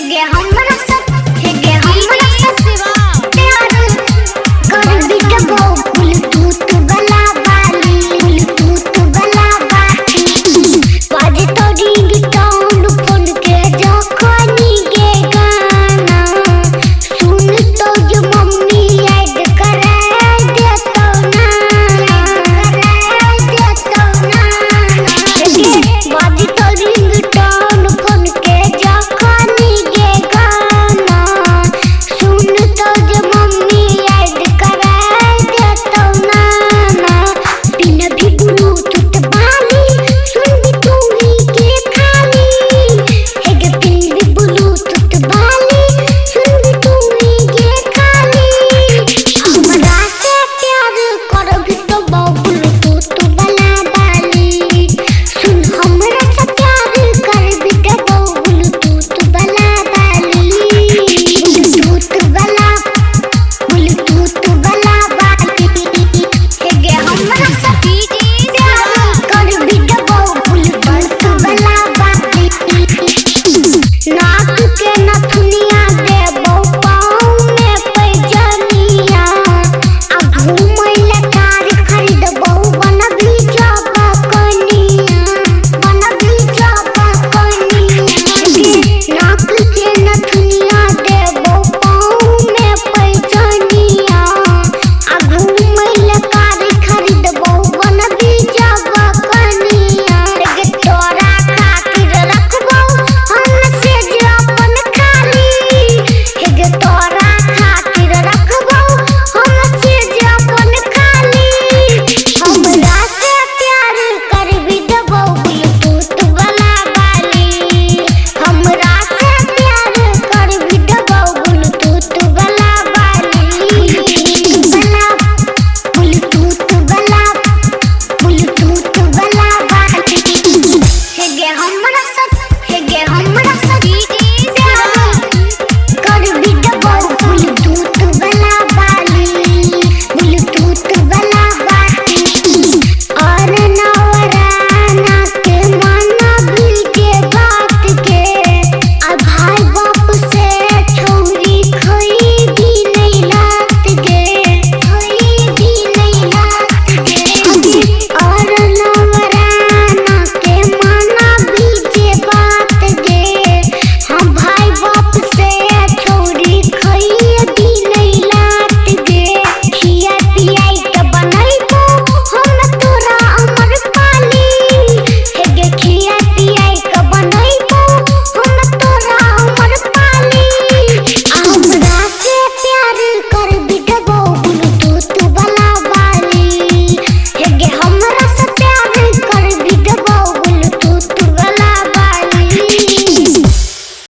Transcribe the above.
हेगे हमरा से, हेगे हमरा से शिवा प्यार करबी त ब्लूटूथ वाला बाली, ब्लूटूथ वाला बाली। बाजे तो रिंगटोन फोन के जखनी गे गाना, सुन तो जो मम्मी याद करा देतो ना, करा देतो ना। बाजे तो रिंगटोन फोन के जखनी गे गाना, सुन तो जो मम्मी याद करा देतो ना। बिन भी ब्लूटूथ बाली, सुन भी तू ही के खाली। हेगे पिन भी ब्लूटूथ बाली, सुन भी तू ही के खाली। हमरा से प्यार करबी तो ब्लूटूथ वाला बाली, सुन हमरा से प्यार करबी तो ब्लूटूथ वाला बाली। ब्लूटूथ वाला, ब्लूटूथ वाला बाली। हेगे हमरा से डीजे प्यार शिवा करबी तो ब्लूटूथ वाला बाली। नाक के न